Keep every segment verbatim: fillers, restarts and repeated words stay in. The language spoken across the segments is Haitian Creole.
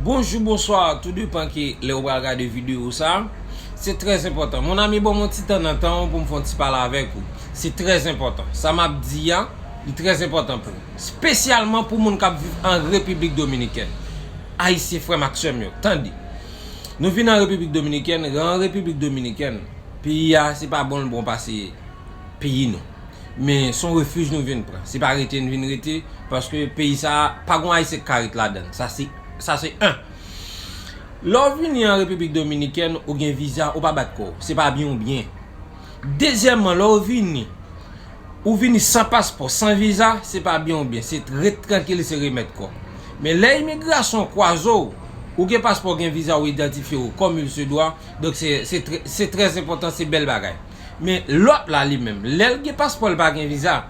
Bonjou, bonswa, tou depan ki lè ou pral gade videyo sa. Se trè enpòtan. Mon ami, ban m yon ti tan nan tan w pou m fè yon ti pale avèk ou. Se trè enpòtan. Sa m ap di a, li trè enpòtan pou ou. Espesyalman pou moun k ap viv an Repiblik Dominikèn. Ayisyen, frè m ak sè m yo, tande. Nou vin an Repiblik Dominikèn, an Repiblik Dominikèn, peyi a, se pa bon l bon pase peyi nou. Men se yon refij nou vin pran. Se pa rete n vin rete, paske peyi sa a, pa gon Ayisyen k ka ret ladan l. Sa se, sa se en. Lè w vini an Repiblik Dominikèn, ou gen viza, ou pa bat kò w. Se pa byen w byen. Dezyèmman, lè w vini, ou vini san paspò, san viza, se pa byen w byen. Se ret trankil, se remèt kò. Men lè imigrasyon kwaze w, ou gen paspò, gen viza, ou idantifye w kòm il se dwa, donk se, se trè, se trè enpòtan, se bèl bagay. Men lòt la li menm, lè l gen paspò, l pa gen viza,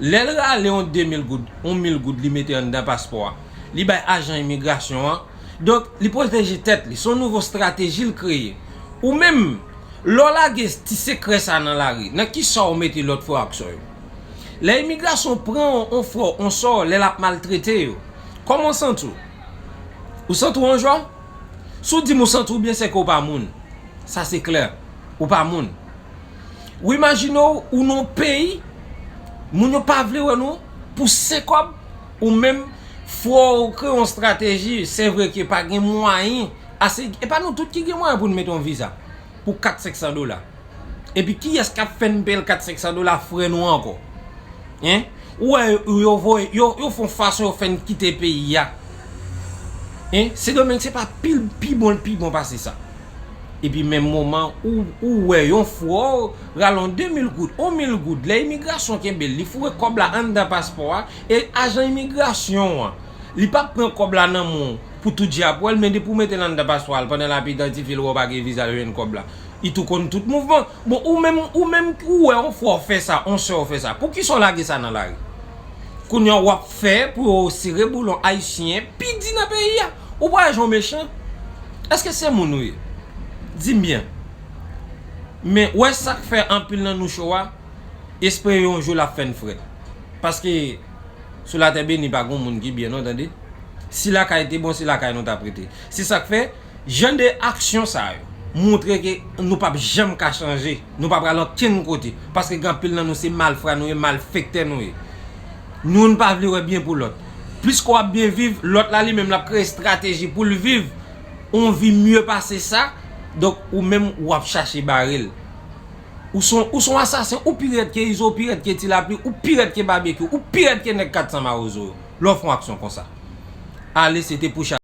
lè l rale yon de mil goud, yon mil goud, li mete anndan paspò a, li bay ajan imigrasyon an. Donk, li pwoteje tèt li. Se yon nouvo estrateji l kreye. Ou menm, lè w lage ti sekrè sa nan lari, nan kisa w mete lòt frè ak sè yo? Lè imigrasyon pran yon, yon frè w, yon sè w, lè l ap maltrete yo, kòman w santi w? Ou santi w an jwa? Si w di m ou santi w byen, sèke w pa moun. Sa se klè. Ou pa moun. Ou imajine w, ou nan yon peyi, moun yo pa vle wè nou, pou senk kòb, ou menm, fò w kreye yon estrateji, se vre ke pa gen mwayen, ase, e pa nou tout ki gen mwayen pou n mete yon viza, pou kat senk san dola. Epi kiyès k ap fè n peye l kat senk san dola frè nou ankò? Hein? Ou wè yo voye, yo, yo fè yon fason yo fè n kite peyi a. Hein? Sendomeng se pa pi, pi bon, pi bon pase sa. Epi menm moman, ou, ou wè yon frè w rale yon de mil goud, yon mil goud, lè imigrasyon kenbe l, li foure kòb la anndan paspò a, e ajan imigrasyon an, li p ap pran kòb la nan men w pou tou djapwèl, men depi w mete l anndan paspò a, pandan l ap idantifye l, wè w pa gen viza, l jwenn kòb la. Li tou konn tout mouvman. Bon, ou menm, ou menm, ou wè yon frè w fè sa, yon sè w fè sa. Poukisa w lage sa nan lari? Kounye a w ap fè pou yo sere boulon Ayisyen pi di nan peyi a. Ou pa wè jan w mechan? Èske se moun ou ye? Di m byen. Men, wè sa k fè anpil nan nou cho a, espere yon jou l ap fè n frèt. Paske, sou latè beni, pa gen moun ki byen, non, tande. Si lakay te bon, se lakay nou t ap rete. Se sa k fè, jan de aksyon sa yo montre ke nou p ap janm ka chanje. Nou pa pral ankenn kote. Paske gen anpil nan nou se malfra nou ye, malfektè nou ye. Nou, nou pa vle wè byen pou lòt. Plis ke w ap byen viv, lòt la li menm l ap kreye estrateji pou l viv yon vi mye pase sa. Donk, ou menm, w ap chache bare l. Ou se yon, ou se yon asasen, ou pi rèd ke Izo, ou pi rèd ke Ti Lapli, ou pi rèd ke Babekyou, ou pi rèd ke nèg kat san mawozo yo. Lè w fè yon aksyon konsa. Ale, se te pou